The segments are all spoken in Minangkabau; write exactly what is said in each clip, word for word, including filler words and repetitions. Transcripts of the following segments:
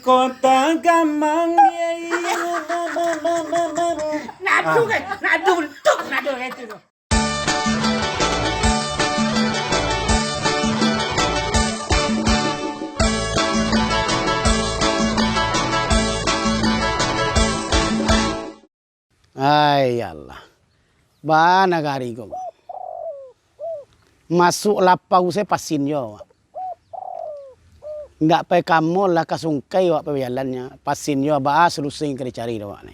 Kota Gamang, ye, ye. Nado kan? Nado, tuk, nado itu tu. Ai Allah. Ba nagari ko. Masuak lapau se pasin jo awak. Ndak pai ka mall lah ka sungkai awak pajalannyo. Pasin jo baa solusi ka dicari dek awak ni.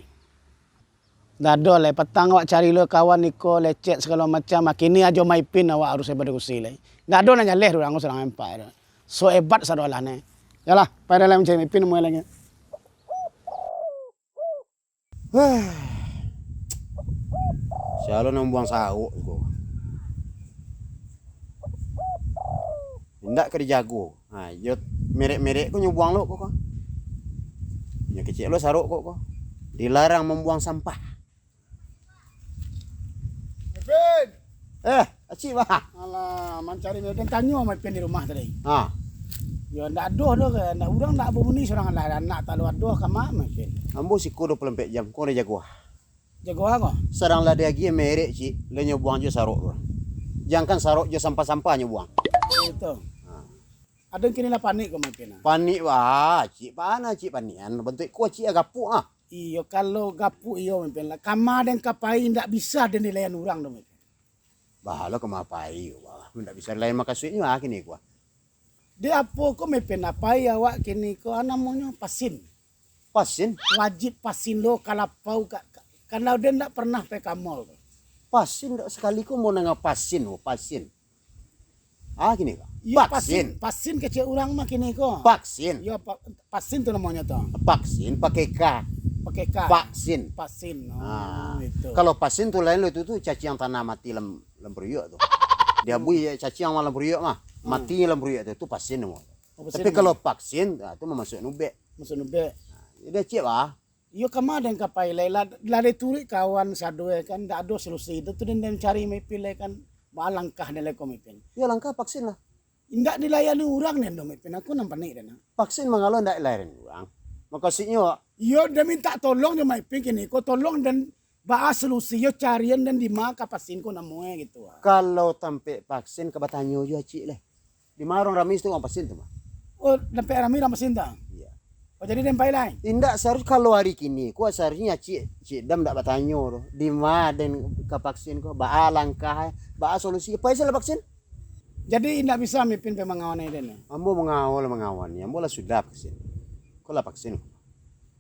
Ndak ado lai, patang awak cari lo kawan iko, lecet sagalo macam. Kini ajo maipin awak harus badiskusi lai. Ndak ado nan jaleh urang sadang empak. So hebat sadolah ni. Yalah, pai dah lai mancari maipin, amuah lai. Sia lo nan buang sarok ko. Indak ka dijago. Ha, yo merek-merek ko nyo buang lo ko, ko. Nyo kecek lo sarok ko, ko. Dilarang mambuang sampah. Ipin! Eh, acik bah. Alah, mancari Mepin, tanyo Mepin di rumah tadi. Ha. Yo, ndak ado doh ke, ndak, urang ndak babunyi surang lah, anak tak ado kama Mepin. Ambo siko dua puluh ampek jam, ko ndak jago ah. Jago ah ko? Sadang lah diagiah merek, cik, lah nyo buang jo sarok tu. Jankan sarok jo sampah-sampah nyo buang. Itu. Ha. Ado kini lah panik ko Mepin ah. Panik bah, cik, pana cik panian, bantuak ko cik agapuk ah. Iyo, kalau gapuk iyo, Mepin lah. Kama den ka pai, indak bisa den dilayan urang tu, Mepin. Bah, lo kama pai, bah. Indak bisa dilayan, makasuiknyo, ah, kini ko. Di apo ko, Mepin, apai awak kini ko, ah, namonyo pasin. Pasin? Wajib pasin lo, ka lapau, ka, ka, kalau den ndak pernah pai ka mall ko. Pasin, ndak sakali ko mau nanga pasin, oh, pasin. Ah, kini ko. Iyo, pasin. Pasin, pasin kecek urang mah kini ko. Vaksin. Iyo, pa-, pasin tu namonyo tu. Vaksin, pakai K. Pakai K. Vaksin. Pasin. Oh, ah, itu. Kalau pasin tu lain lo, itu tu caciang tanah mati lam, lam periuk tu. Diabui caciang lam periuk mah. Hmm. Mati lam periuk tu, tu pasin namonyo. Oh, pasin. Tapi kalau vaksin, ah, tu mamasuak nubek. Masuak nubek. Ah, jadi ciek lah. Iyo, kama den ka pai lai, lah, lah dituruik kawan sado, eh, kan, ndak ado solusi. Itu tu den, den cari Mepin lai kan, baa langkah den lai ko Mepin. Iyo, langkah vaksin lah. Indak dilayani urang den do Mepin, aku nan panik den. Vaksin mangalo ndak dilayani urang? Makasuiknyo? Iyo, den mintak tolong jo Mepin kini ko, tolong den baa solusi, yo carian den di ma ka vaksin ko namonyo gitu ah. Kalau tampek vaksin ka batanyo jo acik lai. Di ma urang rami tu urang vaksin tu mah. Oh, tampek rami urang vaksin tu? Iyo. Oh, jadi den pai lai? Indak, seharus kalau hari kini ko seharusnyo Cik, Cik Dam ndak batanyo doh. Di ma den ka vaksin ko, baa langkah, baa solusi, pai salah vaksin. Jadi indak bisa Mepin pai mangawan den? Ambo mangawal, mangawani, ambo lah sudah vaksin. Ko lah vaksin.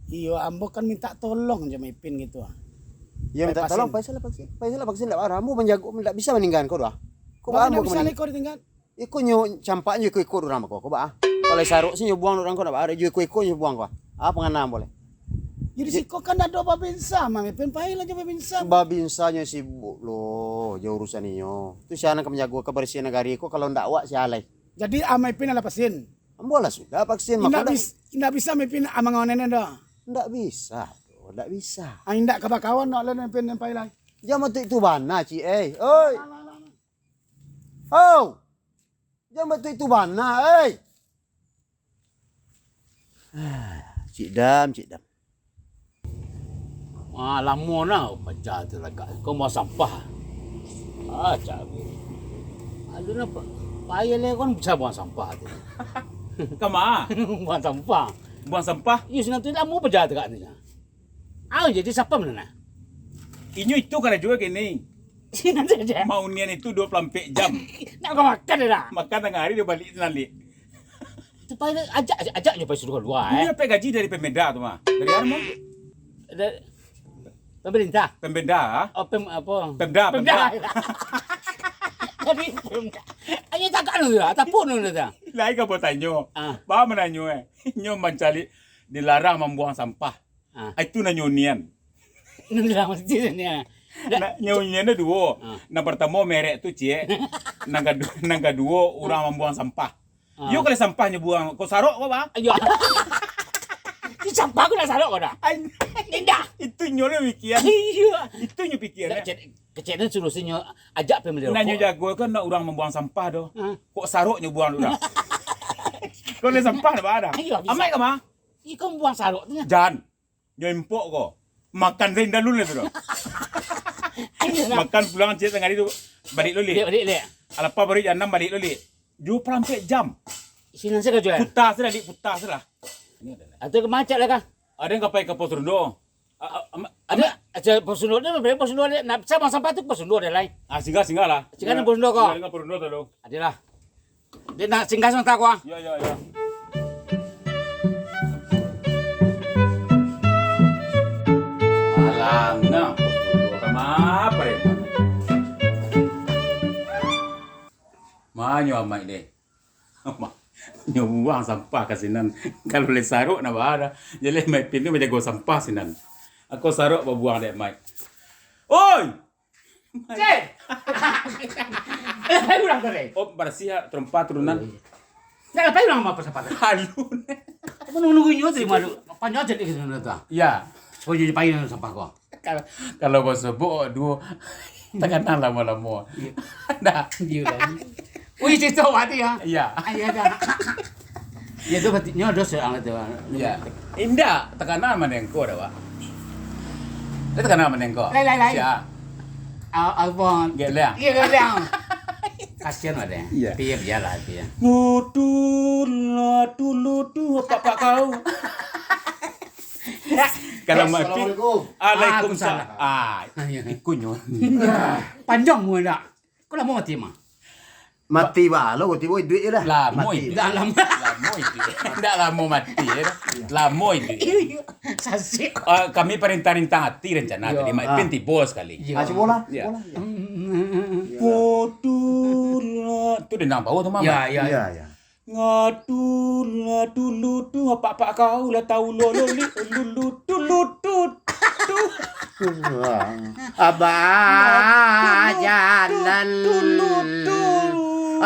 Iyo, ambo kan mintak tolong jo Mepin gitu ah. Iyo, mintak tolong, pai salah vaksin. Pai salah vaksin ndak baa, ambo manjago, ndak bisa maninggaan ko doh. Ko baa ambo ka maning-, Iko nyo campak nyo iko-iko urang bako, ko baa? Kalau sarok se nyo buang urang ko ndak baa, jo iko-iko nyo buang ko. Ah, pangana ambo lai. Jadi siko kan ado babinsa, Mang Ipin, pailah jo babinsa. Babinsa nyo sibuk lo, jo urusan inyo. Tu sia nan ka manjago kabarasiahan nagari ko, kalau ndak awak sia lai? Jadi, ah, Mang Ipin alah vaksin? Ambo lah sudah vaksin, mako ndak bis-, ndak bisa Mang Ipin, ah, mangawan nene doh? Ndak bisa, doh, ndak bisa. Ah, indak ka bakawan doh, lah Mang Ipin nan pai lai. Jan batuik tu bana, Cik, eh. Oi. Alah, alah, alah. Hau! Jan batuik tu bana, ei! Cik Dam, Cik Dam. Ah, lamo nah paja tu lagak. Kau buang sampah. Ah, cabe. Aduh, napa? Payah le kon bisa buang sampah tu. Kama? Buang sampah. Buang sampah? Iyo, sinan tu lamo paja tu agaknyo. Ah, jadi sapa mano nah? Inyo itu karajo kini. Sinan saja. Maunian itu dua puluh ampek jam. Nak kau makan dah? Makan tangah hari, dia balik nalik. Tu pai ajak, ajak, ajak je pai suruh keluar, eh. Dia dapat gaji dari Pemda tu mah. Dari mana, Mang? Dari pemerintah. Pemda, ah? Oh, pem-, apa? Pemda, Pemda. Pemda. Dari Pemda. Ayo takkan tu, tak pun tu dah. Lai ka batanyo. Ah. Ba mananyo, eh. Nyo mancari dilarang mambuang sampah. Ah. Ah, itu nan nyo unian. Nan dalam masjid ni, ah. Nak, nyo unian ado duo. Ah. Nan partamo merek tu, ciek. Nan kadu-, nan kaduo urang mambuang sampah. Ah. Yo, kalau sampah nyo buang, kau sarok kau, ba? Ayo. Di sampah kau nak sarok kau dah? Ai, indak. Itu nyo lah pikiran. Iyo. Itu nyo pikiran. Ndak, cek, kecek tu solusinyo ajak pembeli rokok. Nan nyo jago kan nak urang mambuang sampah tu. Ah. Kok sarok nyo buang tu dah? Kau ni sampah dah, ba dah? Ayo, bisa. Amai ka ma? Iko buang sarok tu nyo. Jan. Nyo impok ko. Makan sajo indak lun lah tu doh. Ayo, nak. Makan pulang ciek tangah hari tu, baliak lo, Lik. Baliak, baliak, baliak. Alapa baru jam anam baliak lo, Lik. Juo parampek jam. Sinan sajo, Jan. Puta sajo lah, Lik, puta sajo lah. Atau ka macet lah kah? Ado nan ka pai ka pos rondo. A, a, ama-, Ado, ama- aja pos rondo, pos rondo ado. Nah, samo sampah tu pos rondo ado lai. Ah, singgah, singgah lah. Singgah nan pos rondo ko. Singgah, singgah pos rondo tu. Ado lah. Dek nak singgah sabanta ko, ah. Yo, yo, yo. Alah, nah. Ka ma, Preman? Ma nyo Mak deh. Ma nyo buang sampah ka sinan. Kalau lai sarok nak baa doh. Jaleh Mak Ipin tu manjago sampah sinan. Ako sarok babuang dek Mak. Oi! Cek! Eh, pai urang tu, Rey. Oh, barasiah tarompa turunan. Oh, iyo. Ndak pai urang apo sapa tu? Alun. Aku nunggu-nunggu inyo tadi malu. Panjang cek di situ tu. Yo. Supayo inyo pai urang sampah ko. Kalau, kalau basobok duo, takana lamo-lamo. Iyo. Ndak. Iyo lah. Ui, cerita awak tu, yo? Iyo. Ah, iyo, dah. Yo, tu batinyo doso ang tu. Iyo. Indak, takana manengko dah, Wak. Dia takana manengko. Lai, lai, lai. Sia. Ah, abang. Geleng. Iyo, geleng. Kasian lah deh. Iyo. Tapi yo, bialah, tapi yo. Mutulah dulu tu, apak-apak kau. Kalau mati. Assalamualaikum. Waalaikumsalam. Waalaikumsalam. Ah, iyo. Ikunyo. Panjang mu ndak? Kok lamo mati, mah? Mati balo, tibo iduik je lah. Lamo mati. Iduik. Dah lamo. Lamo iduik. Ndak lamo mati, yo. Lamo iduik. Iyo, iyo. Sasik. Ah, kami parintah-rintah ati rencana tadi, Mak Ipin tibo sakali. Iyo. Ah, cubolah, cubolah. Iyo. Waduh lah. Tu dendang pawo tu, Mak. Yo, yo. Iyo, iyo. Ngadu lah dulu tu, apak-apak kau lah tau lo, lo, li, lulu, dulu, tu, tu. Abah jalan.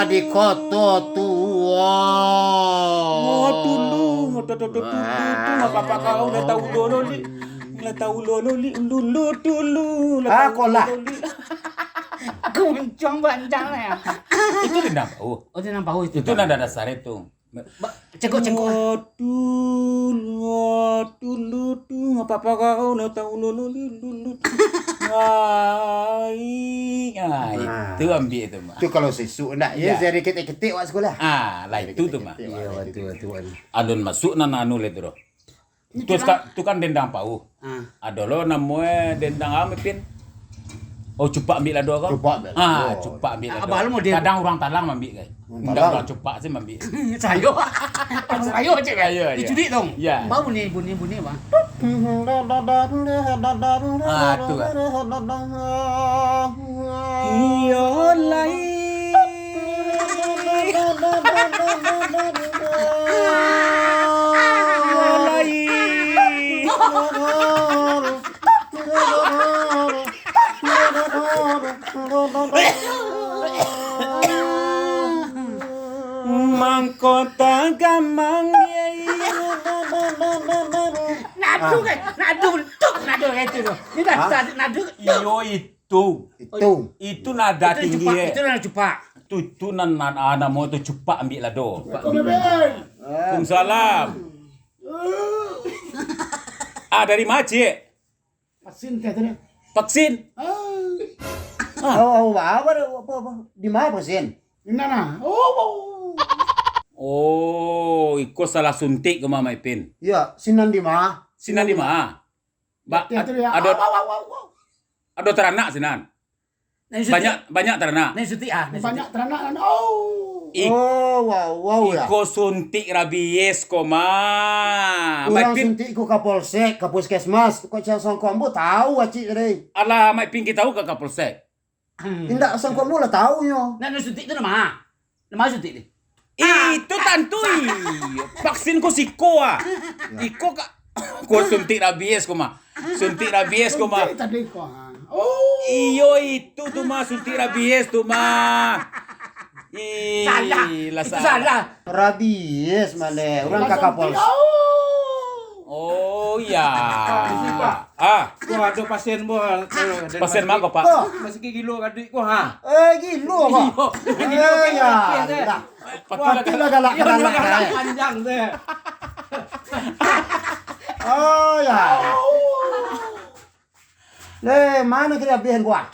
Di koto tuo. Ngadu lu, ngadu, ngadu, ngadu, ngadu, apak-apak kau lah tau lo, lo, li. Lah tau lo, lo, li, lulu, dulu. Lah tau lo, lo, li. Aku mencong panjang lah yo. Itu dendang pawo. Oh, dendang pawo itu. Itu nada dasar itu. Ba-, cengkok, cengkok. Waduh, waduh, lu tu, apa-apa kau lah tau lu, lu, lu, lu, lu. Ai, ai, itu ambiak tu, Mak. Tu kalau sesuk ndak, yo, sari ketek-ketek wak sekolah. Ah, lah itu tu, Mak. Iyo, batua, batua. Alun masuk nan anu lah tu doh. Tu, tu kan dendang pawo. Ah. Ado lo namonyo dendang apo, Pin? Oh, cupak ambiak lado ko? Cupak ambiak lado. Ah, cupak ambiak lado. Abah lo model. Kadang urang Talang maambiak, kan? Urang Talang. Indak urang Cupak se maambiak. Sayo. Sayo cek, kan? Iyo, iyo. Diculik dong. Iyo. Bau bunyi, bunyi, bunyi, Bang. Ah, tu, kan? Iyo, lai. Mangko tagamang, ye. Nadu, kan? Nadu, tuk, nadu, kan, itu tu. Ini dah, hah? Nadu, tuk. Iyo, itu. Itu. Itu nada tinggi, cupak, eh. Itu nada cupak. Itu, itu nan, nan, ah, namo tu cupak ambiak lado. Assalamualaikum, Bang. Waalaikumsalam. Ah, dari ma, Cik? Vaksin teh tadi. Vaksin? Ah. Ah. Oh, oh, apa, apa, apa? Di ma vaksin? Di ma? Oh, oh. Oh, iko salah suntik ko, Mak Ipin. Iyo, sinan di ma? Sinan di ma? Ba-, teh tadi yo. Ado, au, au, au, au. Ado taranak sinan. Nah, suntik. Banyak, banyak taranak. Nah, suntik, ah, nah, banyak suntik. Taranak, kan? Oh. Ik-, oh, wow, wow, yo. Iko suntik rabies ko, Mak. Urang Mak Ipin suntik ko ka polsek, ka puskesmas. Kok sangko ambo tau acik tadi. Alah, Mak Ipin ka tau ka, ka polsek. Hmm. Indak, sangko ambo lah tau nyo. Nah, nah, suntik tu nan ma? Nan ma suntik tu? Itu tantu, iyo. Vaksin ko siko, ah. Iko ka, ko suntik rabies ko, Mak. Suntik rabies ko, Mak. Suntik tadi ko, ha. Oh. Iyo, itu tu, Mak, suntik rabies tu, Mak. Ih, salah. Itu salah. Rabies, maleh. Urang ka ka polsek. Oh, iyo. Isi, Pak. Ah. Ko ado pasien, Bang. Pasien ma ko, Pak? Masih gilo gaduik ko, ha. Eh, gilo, Pak. Gilo. Eh, yo. Patut lah galak-galak, eh. Panjang tu. Oh ya. Leh, mano kini abihan gua?